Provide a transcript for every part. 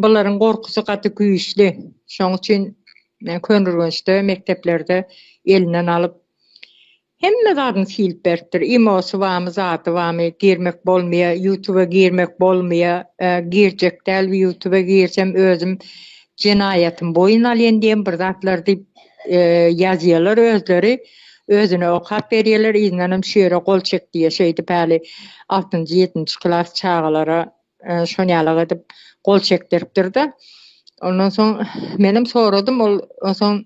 Bularyň gorkusy gaty güýçli. Şoň üçin Köneürgençde mekdeplerde elinden alyp hemme zadyny silip beripdir. Imosy barmy, zady barmy, girmek bolmaýar, ýutuba girmek bolmaýar, girjek däl, ýutuba girsem özüm jenaýatymy boýun alýan diýen bir zatlar diýip ýazýarlar özleri. Özüne okap berýärler, yzyndanam şu ýere gol çek diýýär. Şeýdip häli altynjy, ýedinji klas çagalara şony ýalak edip gol çekdiripdir-de. Ondan soň menem soradym, ol onsoň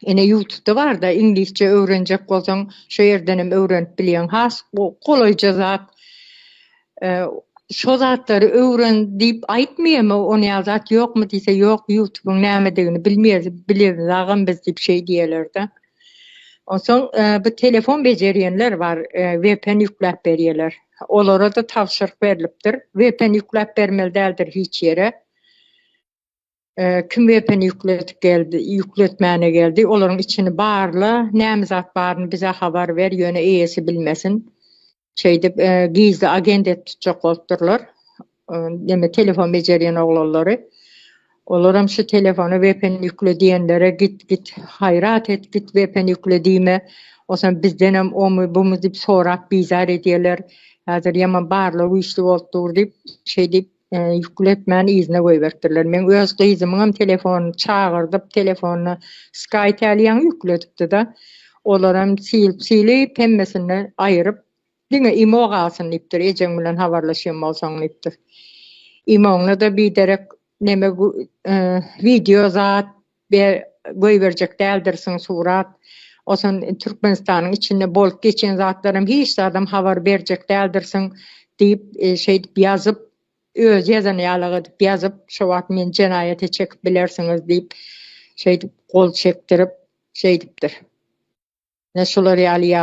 ene ýutubda bar-da, iňlisçe öwrenjek bolsaň, şo ýerdenem öwrenip bilýäň. Has golaýja zat. Şo zatlary öwren diýip aýtmaýarmy, ony ýaly zat ýokmy diýse, ýok, ýutubyň nämedigini bilmeýäris, bilemzagam biz diýip şeý diýerler-de. Onsoň bu telefon bejerýänler bar, VPN ýükläp berýärler. Olara-da tabşyryk berlipdir. VPN ýükläp bermeli däldir hiç ýere. Kim VPN ýükledip geldi, ýükletmäne geldi, olaryň içini barla, näme zat baryny bize habar ber, ýöne eýesi bilmesin. Şeýdip, gizli agent edip tutjak bolupdyrlar. Neme telefon bejerýän oglanlary. Olaram şu telefona VPN ýükle diýenlere git, git, haýrat et, git VPN ýükle diýme. Onsoň bizdenem omy, bumy diýip sorap bizar edýärler. Häzir ýaman barlag güýçli bolup dur diýip, şeýdip ýükletmän yzyna goýberipdirler. Meň öz gyzymyňam telefonyny çagyrdyp, telefonyna Skytel ýaňy ýükledipdi-de. Olaram silip-silip hemmesini aýyryp, diňe imo galsyn diýipdir, ejeň bilen habarlaşýan bolsaň diýipdir. Imoňda-da biderek neme wideo zat goýberjek däldirsiň surat. Osan Türkmenistanyň içinde bolup geçen zatlaram hiç zadam habar berjek däldirsiň diýip şeýdip ýazyp özi ýazan ýalyk edip ýazyp şo wagt meni jenaýata çekip bilersiňiz diýip şeýdip gol çekdirip şeýdipdir. Ine şular ýaly.